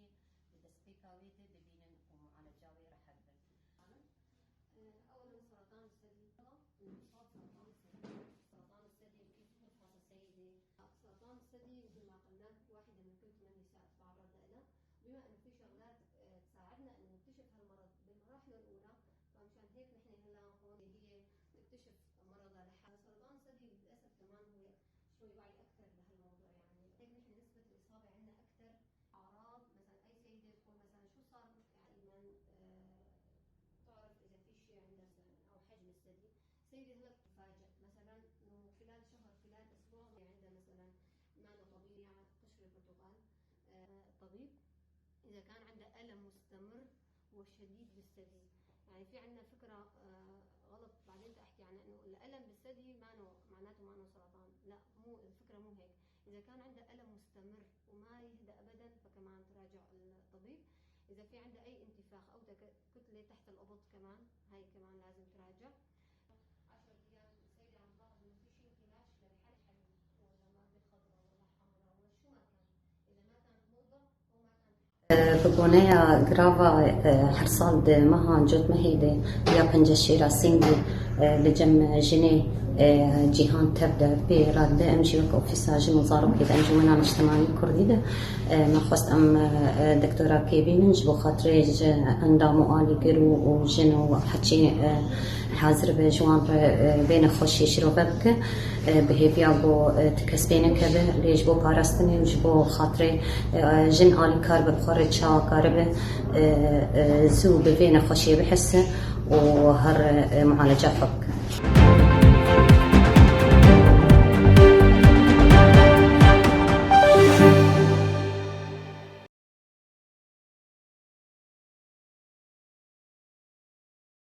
Nexweşî di destpêka wê de bibînin û mualeca wê rehet be. اولا سرطان الثدي، انه يصاب سرطان الثدي، سرطان الثدي وكيف تفحص السيده؟ سرطان الثدي مثل ما قلنا واحدة من كل 8 نساء تتعرض لها. بما انه في شغلات تساعدنا انه نكتشف هالمرض بمراحله الاولى، فمشان هيك نحن هلا هون هي تكتشف مرضها لحالها. سرطان الثدي للاسف كمان هو شوي وعي اكثر لهالموضوع، يعني هيك نحن نسبه الاصابه عندنا اكثر. اعراض مثلا اي سيده تقول مثلا شو صار، يعني تعرف اذا في شيء عندها مثلا او حجم الثدي. سيدة هلا تفاجئ مثلا انه خلال شهر، خلال اسبوع، عندها مثلا ما طبيعي قشر البرتقال. الطبيب اذا كان عندها الم مستمر وشديد بالثدي، يعني في عندنا فكره غلط بعدين احكي عنها، انه الالم بالثدي ما معناته ما سرطان. لا، مو الفكره مو هيك. اذا كان عندها الم مستمر وما يهدى ابدا فكمان تراجع الطبيب. اذا في عندها اي انتفاخ او كتله تحت الابط كمان هاي كمان لازم تراجع. 10 ايام السيده عم تلاحظ انه في شيء انكماش للحلق ولا ماده خضراء ولا حمراء ولا شو ما كان، اذا ما كانت موضه او ما كانت Bi boneya greva her sal di meha Cotmehê de ya penceşêra sîngê li cem jinê cîhan tev de pê radibe, em jî wek Ofîsa Jin û Zarokê de Encûmena Niştimanî Kurdî de me xwest em doktora kê bînin ji bo xatirê ji endam û alîgir û jin û heçî hazir be ji wan re vê nexweşiyê şirove bike, bi hêviya ku ti kes pê nekeve, lê ji bo parastinê û ji bo xatirê jin alîkar be bi xwe re çawa karibe zû bi vê nexweşiyê bihise û her mualeca xwe bike.